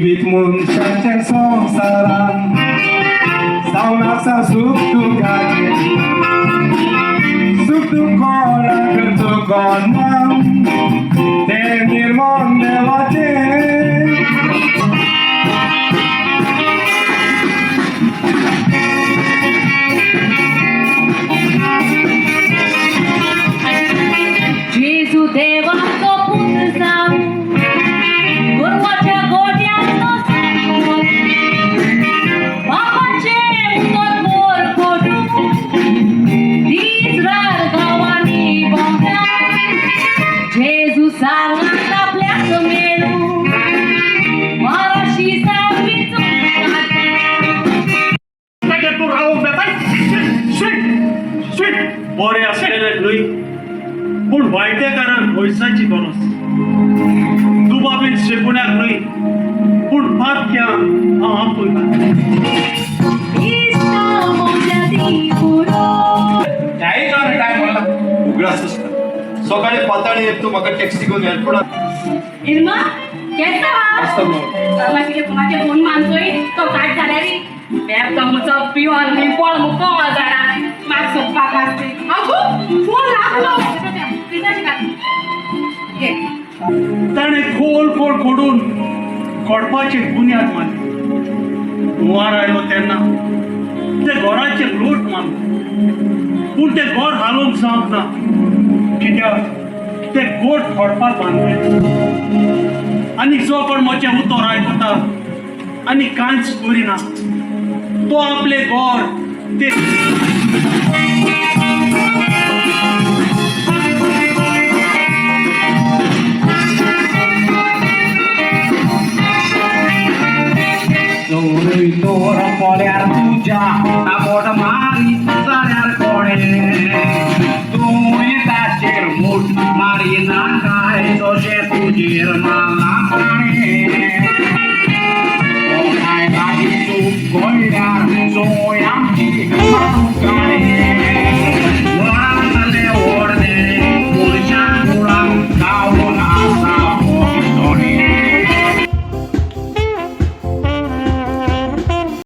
जिवीत मनशाचें संवसारान जावन आसा सूख दुखाचें, सूख दुख कोणाक चुकोना, तें निर्मोण देवाचें. जेजू देवाचो पूत जावं, गोरवाच्या गोट्यांत तो सांगलो, बापाचें उतर मोर कोडूं, दीस रात गांवांनी भोंवता. जेजू सांगात आपल्याक मेळूं, माराशी सारकी. ताका तूं रावंक बेताय. शीट शीट बरें आसलेलें न्हय, पूण वायटेकारांक पयसाची गरज. दुबावीत शेकुण्याक न्हय, पूण पातक्यांक हांव आपयता. उगडास आसता, सकाळी पाताळी येत तूं म्हाका टॅक्सी घेवन एअरपोर्टार. इरमा, केसा? आसता मगो. मागीर कोणाचे फोन मानतोय तो काट जाल्यार बेबतो मुचो पिवन खंय पळ मुको जाणा म्हाका सोदपाक आसते. अगो, फोन लागलो. घे. ताणें खोल खोल खोडून खोडपाची बुन्याद मारली. हुंवार आयलो तेन्ना ते घराचेर लोट मारलो, पूण तें घर हालोवंक जावंक ना, कित्याक ते गोट खोडपाक बांदले. आनी जो कोण म्हजें उतर आयकता आनी कांयच करिना, तो आपलें घर ते